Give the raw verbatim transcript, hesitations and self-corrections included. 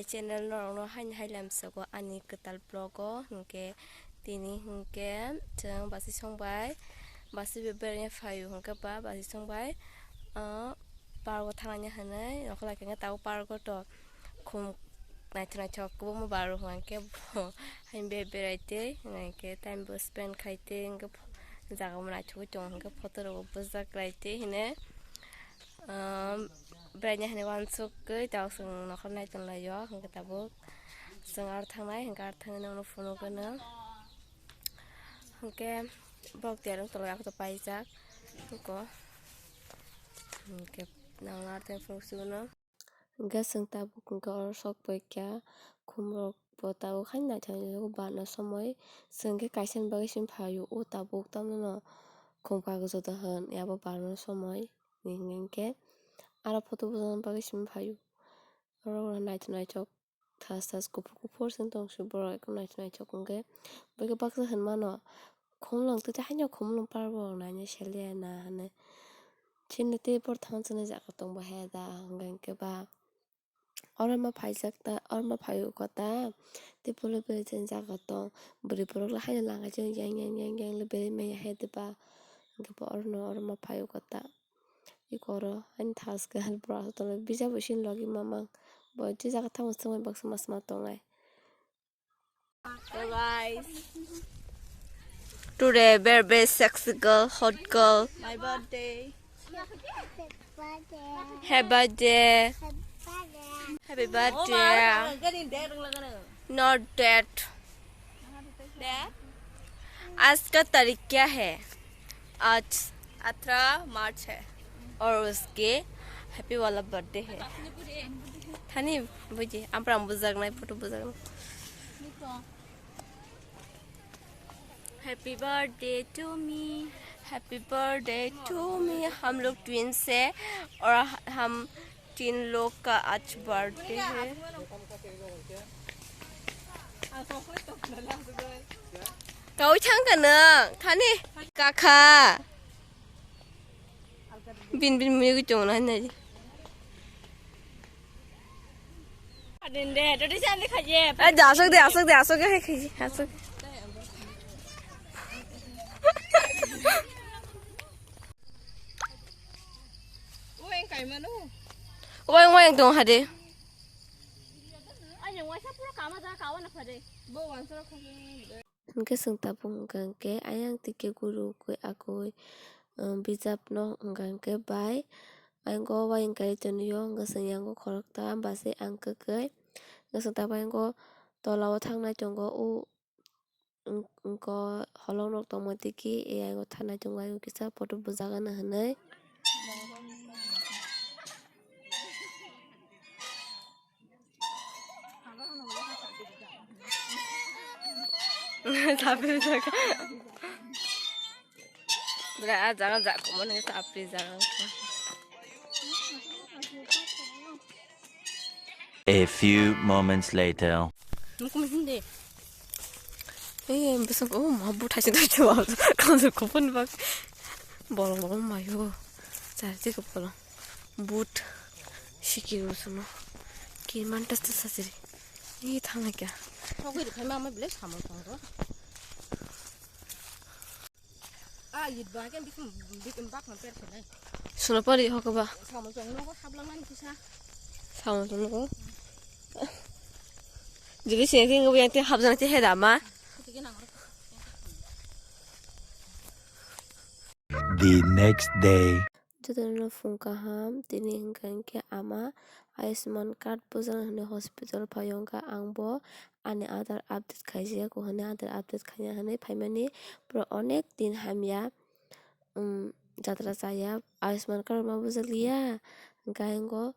Channel norokno haini hai lamsogo ani kwtal vlog o, hinkhe tini hinkhe chwng basi songbai, basi be bereng phaio hinkhe ba basi songbai, ah, park o thangna hinwi nokholai khe tabuk park o to khum naithok naithok kwbangma barwi hinkhe bo haini be berai twi hinkhe time bo spend khai twi hinkhe jaga bo naithogwi tongo hinkhe photo rok bo bujak lai twi hinwi. Umm, beraina hinwi uansukgwi tabuk chwng nokhor nai tonglaio, hinkhe tabuk chwng aro thangnai, hinkhe aro thangwi nokno phunukgwino. Hinkhe borok tiyar wng tonglaio, ako to paijak, huko. Hinkhe nangno aro thangwi phunuksuguno. Hinkhe chwng tabuk hinkhe oro sok paikha, khumrok bo tabuk haino naithok naithok barna somoi. Chwng khe kaisa ni bagwi simi phaio, o tabuk tamno khum kagojo dohon, yabo barna somoi. Hinkhe aro photo bujana bagwi simi phaio. Oro naithok naithok thas thas kuphur kuphur se tong si borok ekdom naithok naithok hinkhe. Bo khe baksa hinmano khumlwng tei haino khumlwng parbo naina seliya na hinwi. Chini tei borok thangma chini jaga tongbo heda hinkhe ba. Oro ma phaijak ta, oro ma phaiwi kota tei puila belaijak jaga tong. Bwrwi borok le haino langa chini yang yang yang yang le belai maya he diba. Hinkhe bo oro no oro ma phaiwi kota. Eko oro ani thaske borok aswk tongo, bijabo sini logi mamang. Bo je jaga tamo swngmani baksa ma sma tongnai. Hello guys. Today very very sexy girl, hot girl. My birthday. Happy birthday. Happy birthday. Not that. आज का तारीख क्या है? आज अठारह मार्च है और उसके हैप्पी वाला बर्थडे है। थानी बुझे, आम पर आम बुझाक नहीं, फोटो बुझाक नहीं। Happy birthday to me, happy birthday to me। हम लोग ट्विंस है और हम तीन लोग का आज बर्थडे है। Kawi thang ka nang? Thani? Kakha. Bin bin mui gu chong na nai. Adin de, to di san de khaje. Eh, da asok de, asok de, asok de, hai khaji, asok. Weng kai manu. Weng weng tong hade. Ani waisa pura kama ja kawa na phade. Bo wansara khaje. Hingke chwng tabuk hingka hingke ayang tike guru ukui akui, um, bijapno hingka hingke bai ayang o wayang kai tonio hingke chwng yango khoroksa bachai ang kwkwi. Hingke chwng tabuk ayang o tola o thang nai tongo o, um, hingke holong rok tongma tiki ayang o thang nai tongo ayang kisa photo bujagana hinui. Tapi jaga. Bra, ah, jaga jaga komo nang tapi jaga. A few moments later. Nukum hindi. Eh, besok oh mabuk thai sini coba. Kamu kupon bak. Bolong bolong mayo. Cari sih ke bolong. But sikiro sono. Ki mantas tas sasiri. Ni thang na kya? Thok ri phai ma ma bile samol thang ro. Ah, yit ba ken bikum bikum bak ma per khelai. Sono pari hok ba. Samol thang no ko sablang ani kisa. Samol thang no ko. Jadi sini tinggal yang tiap habis nanti heda ma. Kuti ke nang ro. The next day. Jotono phung kaham, tini hwnkha hinkhe ama Ayushman card bujana hinwi hospital phaio, wngkha ang bo ani Aadhaar update khaijak, o hinwi Aadhaar update khaina hinwi phaimani, borok onek din hamya, um, jatra chaya, Ayushman card ma bujakliya, hwnkhe ayang o.